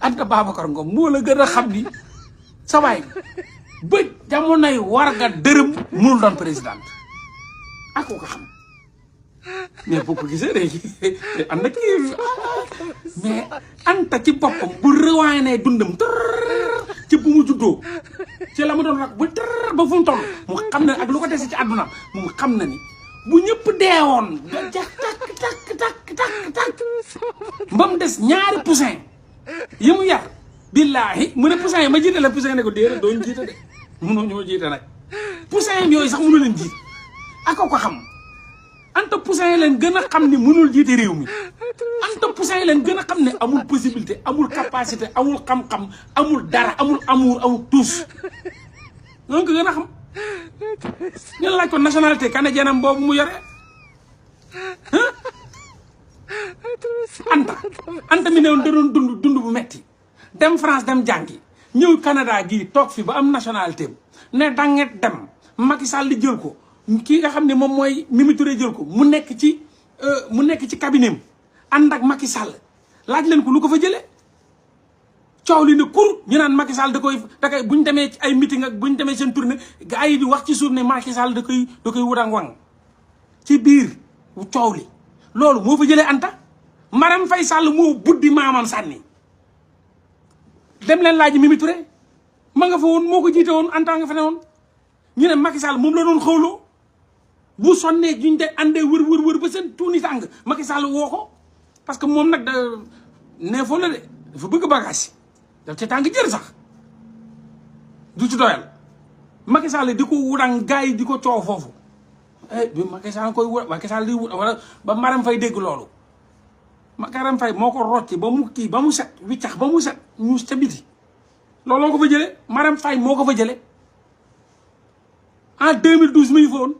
Anta Babacar Ngom moo la gën a xam ni sa waay ba jamonoy Warga dërëm mënul doon président ak ko xam mais boo ko gisee léegi am na kii mais Anta ci boppam bu rewaanee dundam ci bu mu juddoo ci la mu doon rak ba ba fu mu toll mu xam ne ak lu ko dese ci àdduna mu xam na ni bu ñëpp deewoon ba jax tak ba mu des ñaari poussin yi mu yar billaahi mu ne poussin yi ma jiite la poussin ne ko déedéet dooñu jiite de mënoo ñoo jiite nag poussin yooyu sax mënu leen jiite ak ko xam Anta poussin yi leen gën a xam ni mënul jiite réew mi Anta poussin yi leen gën a xam ne amul possibilité amul capacité amul xam-xam amul dara amul amour amul tous ñoo ko gën a xam ñu laaj ko nationalité canadienne am boobu mu yore Anta mi ne woon da doon dund bu metti dem France dem jàngi ñëw Canada gii toog fi ba am nationalité ne danget dem Macky Sall di jël ko kii nga xam ne moom mooy Mimi Touré jël ko mu nekk ci cabinet ànd ak Macky Sall laaj leen ko lu ko fa jëlee coow li ne kur ñu naan Macky Sall da koy bu ñu demee ci ay meeting ak bu ñu demee seen tournée gars yi di wax ci suuf ne Macky Sall da koy wudang wang ci biir coow li loolu moo fa jëlee Anta Marème Faye Sall moo buddi maamam sànni dem leen laaj Mimi Touré ma nga fa woon moo ko jiite woon Anta nga fa ne woon ñu ne Macky Sall moom la doon xawloo bu sonnee juñ de àndee wër ba seen tuuni tàng Macky Sall woo ko parce que moom nag da nee foo la de dafa bëgg bagage daf ca tàng jër sax du ci doyal Macky Sall di ko wudang gars yi di ko coow foofu bi Macky Sall koy wud Macky Sall di wud wala ba Marème Faye dégg loolu Marème Faye moo ko rocci ba mu kii ba mu set wiccax ba mu set ñuus ca biti looloo ko fa jële Marème Faye moo ko fa jële en 2012 mi ngi fa woon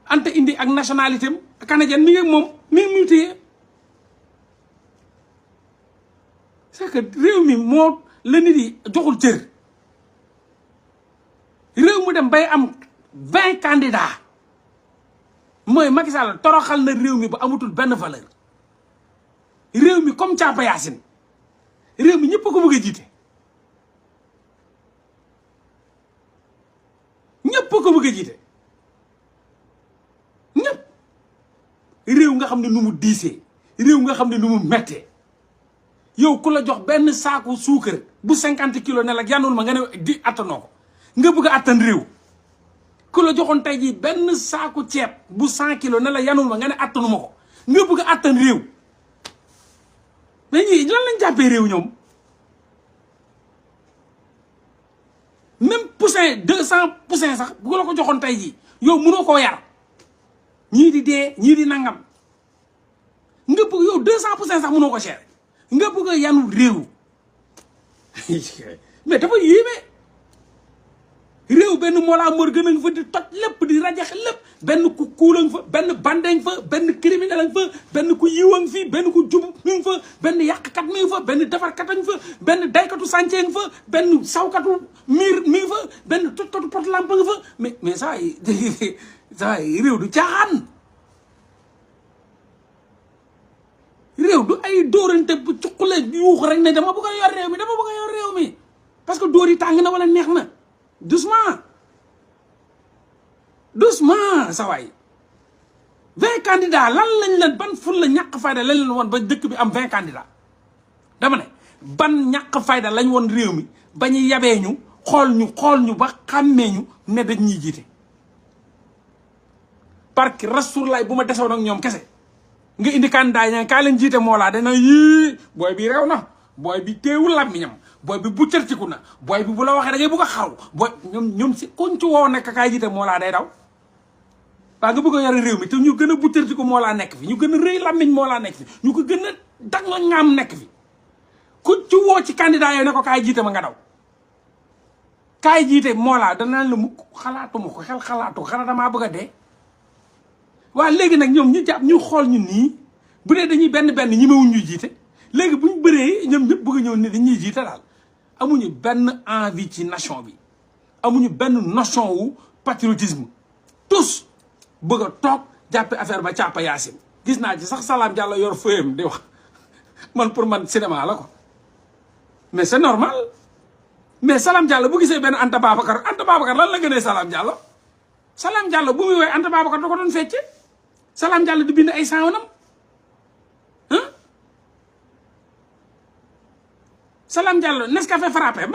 Anta indi ak nationalité am canadienne mi ngi ak moom mi ngi téye c'est que réew mi moo la nit yi joxul cër réew mu dem bay am 20 candidats mooy Macky Sall toroxal na réew mi ba amatul benn valeur réew mi comme Thiapa Yacine réew mi ñëpp a ko bëgg a jiite ñëpp a ko bëgg a jiite ñëpp réew nga xam ne nu mu diisee réew nga xam ne nu mu mettee yow ku la jox benn saaku suukar bu 50 kilos ne la yanul ma nga ne di attanoo ko nga bëgg a attan réew ku la joxoon tey jii benn saaku ceeb bu 100 kilos ne la yanul ma nga ne attanu ma ko nga bëgg a attan réew mais ñii lan lañ jàppee réew ñoom même poussin 200 poussin sax bu la ko joxoon tey jii yow mënoo koo yar ñii di dee ñii di nangam nga bëgg yow 200 poussin sax mënoo ko cher nga bëgg a yanu réew mais dafa yéeme réew benn Mollah Morgun nga fa di toj lépp di rajaxe lépp benn ku kuulang fa benn bandeñ fa benn criminel fa benn ku yiwang fi benn ku jub mi ngi fa benn yàqkat mi ngi fa benn defarkatañ fa benn daykatu sàncee nga fa benn sawkatu miir mi ngi fa benn tojkatu pot lampe nga fa mais saa yi réew du caaxaan réew du ay dóorante bu cuqule yuux rek ne dama bëgg a yor réew mi dama bëgg a yor réew mi parce que dóor yi tàng na wala neex na doucement sa waay 20 candidats lan lañ leen ban ful la ñàkk fayda lañ leen woon ba dëkk bi am 20 candidats dama ne ban ñàkk fayda lañ woon réew mi ba ñu yabee ñu xool ñu ba xàmmee ñu ne dañ ñuy jiite parce que Rasulullah bu ma desoon ak ñoom kese nga indi candidat yi kaa leen jiite moo laa dana yii booy bi réew na booy bi teewul làmmiñam booy bi bu cërtiku na booy bi bu la waxee da ngay bëgg a xaru booy ñoom si kuñ ci woo nekk kaay jiite moo laa day daw waa nga bëgg a yore réew mi te ñu gën a bu cërtiku moo laa nekk fi ñu gën a rëy làmmiñ moo laa nekk fi ñu ko gën a dag nga ngaam nekk fi ku ci woo ci candidat yooyu ne ko kaay jiite ma nga daw kaay jiite moo laa danaan la mukk xalaatuma ko xel xalaatu xanaa damaa bëgg a dee waa léegi nag ñoom ñu jàpp ñu xool ñu nii bu dee dañuy benn ñi mawuñ ñuy jiite léegi buñ bëree ñoom ñëpp bëgg a ñëw ne dañuy jiite daal amuñu benn envie ci nation bi amuñu benn notion wu patriotisme tous bëgg a toog jàppe affaire ba Thiapa Yacine gis naa ci sax Salam Diallo yor fëyam di wax man pour man cinéma la ko mais c'est normal mais Salam Diallo bu gisee benn Anta Babacar lan la gënee Salam Diallo bu muy woy Anta Babacar da ko doon fecce Salam Diallo di bind ay saawonam Salam Diallo Nescafé frappé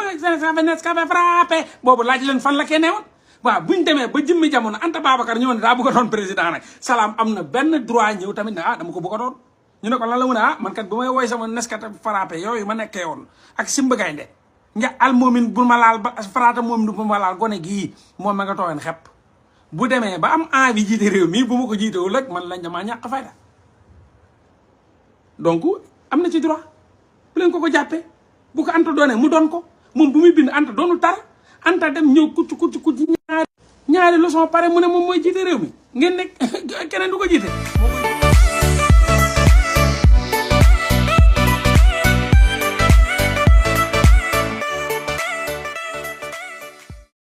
boobu laaj leen fan la kee newoon waaw buñ demee ba jëmmi jamono Anta Babacar ñëw ne daa bëgg a doon président nag Salam am na benn droit ñëw tamit ne dama ko bëgg a doon ñu ne ko lan la mu ne man kat bu may woy sama Nescafé frappé yooyu ma nekkee woon ak Simba Gaynde nga al moomin bu ma laal ba farata moomin bu ma laal gone gii moom ma nga tooyoon xepp bu demee ba am envie jiite réew mi bu ma ko jiitewul rek man lañ damaa ñàkk fayda donc am na ci droit bu leen ko jàppee bu ko Anta doonee mu doon ko moom bu muy bind Anta doonul tar Anta dem ñëw kucc ñaari leçon pare mu ne moom mooy jiite réew mi ngeen nekk keneen du ko jiite